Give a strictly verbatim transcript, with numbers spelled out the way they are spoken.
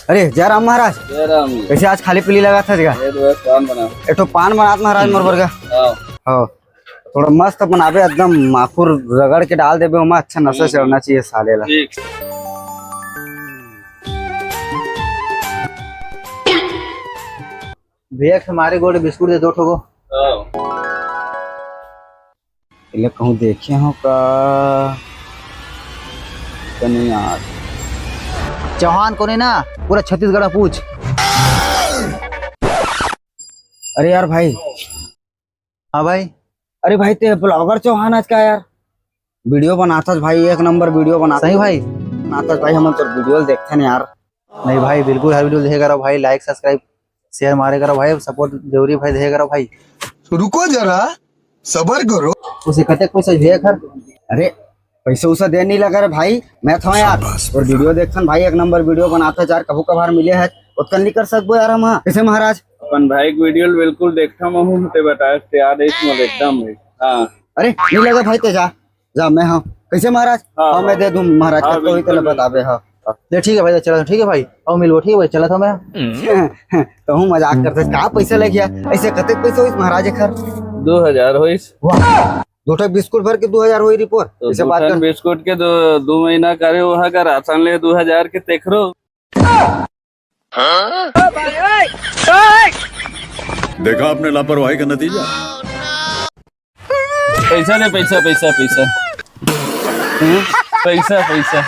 अरे जय राम महाराज। जय राम। कइसे आज खाली पीली लगाथस गा? ये तो बस पान बना। एक ठो पान बनात महाराज मोर बर गा। हाँ। हाँ। थोड़ा मस्त बनाबे, एकदम माखुर रगड़ के डाल देबे ओमा, अच्छा नसा हम्म। चढ़ना चाहिए साले ला। ठीक। भैया, एक ठो मारे गोल्ड बिस्कुट दे दो ठो को। हाँ। एला कहूँ देखे हो का? तो नहीं यार। चौहान कोने ना, पूरा छत्तीसगढ़ में पूछ। अरे यार भाई। हाँ भाई। अरे भाई, ते ब्लॉगर चौहान आज का यार? वीडियो बनाथस भाई, एक नंबर वीडियो बनाथस। सही भाई। बनाथस भाई, हमन तोर वीडियो देखथन यार। नहीं भाई, बिल्कुल हर वीडियो देखे करो भाई, लाइक, सब्सक्राइब, शेयर मारे करो भाई, सपोर्ट जरूरी भाई, देखे करो भाई। रुको जरा, सबर करो। उसे कतेक पैसा भेजे कर? अरे, पैसा उसा दे नहीं लगा रे भाई, मैं था यार। शाबाश और बेटा। वीडियो देखथन भाई, एक नंबर वीडियो बनाथस यार, कभू कभार मिले है, ओतकन नहीं कर सकबो यार हम, हाँ। कैसे महाराज? अपन भाई के वीडियो बिल्कुल देखथन, महू ते बता, याद है इसमें एकदम है। हाँ। अरे, नहीं लगा भाई, ते जा, जा, मैं हाँ। कैसे महाराज? हाँ, हाँ, मैं हाँ। दे दूँ महाराज, हाँ, कतको होही बिल्कुल, तेला बिल्कुल। बताबे, हाँ। ले ठीक है भाई, चला, ठीक है भाई, आओ मिलबो, ठीक है भाई, चला था मैं। कहूँ मजाक करते, का पैसा लग गया? ऐसे कतेक पैसा होइस महाराज एकर? दो हजार होइस। वाह, दो ठक बिस्कुट भर के दो हजार होई रिपोर्ट। तो ऐसे दो बात ठन कर। बिस्कुट के दो, दो महीना करे, वहाँ का राशन ले दो हजार के तेखरो। देखा आपने लापरवाही का नतीजा। पैसा दे, पैसा, पैसा, पैसा। पैसा, पैसा।